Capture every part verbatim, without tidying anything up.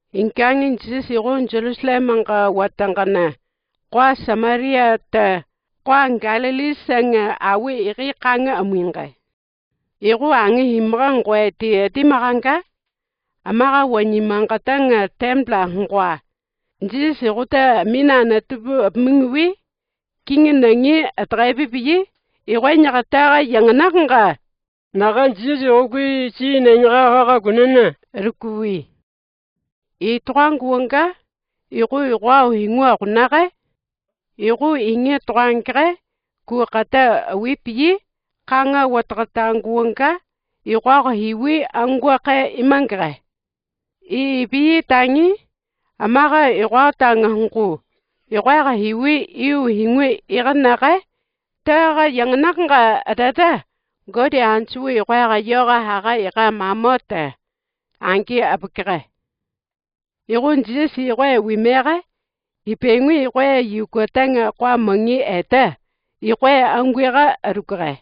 Ingkang Jisōs iroon Jerusalem anga watangana, kwa Samaria ta, kwa Galili sang awi iri kanga amuinga. Iro angi himrang ngkoe ti ati makanga, amara wanyimangkatang tempel ngkoa. Jisōs iro ta minaan atubu apmingwi, kingi nangi atrebibi, irooi nyakatara yanganaknga. Nakan Jisōs iro kwai ti nengera rakakunan, rukuwi. Itroang kuwanga, iro iroa hingu akunaka, iro ingi troang kre, ku kata awibi, kanga watakatang kuwanga, iroa kahiwi angkwa ke imangkre. Iibi tangi, amara iroa tangahangku, iroa kahiwi iu hingu iranaka, tara yanganaknga adada, godi ansu iroa kayora haka ika mamota, angki abakre. Iroon Jisōs iroe wimera, ipengi iroe yukotang kwa mangi eta, iroe angwira arukra.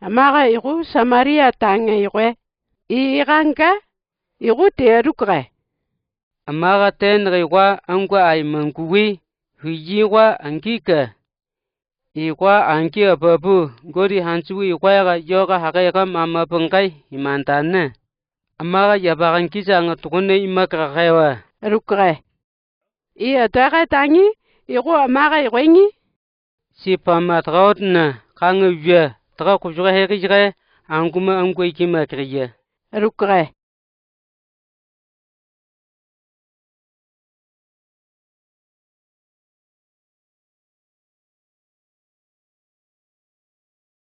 Amara iro Samaria tanga iroe, iiranga, iro te arukra. Amara tenre kwa angkwa ai mangkuwi, huyi kwa angkika. Iroa angki ababu, godi hansu iroa kayora haka ika mamapangkai imantana. Amara yabakan kisa anga tukune imakra kewa, rukra. Ii ataka tangi, iro amara iroingi. Ti pama traotna, kanga wia, tra kujura heki jira, angkuma angkwa iki makriya, rukra.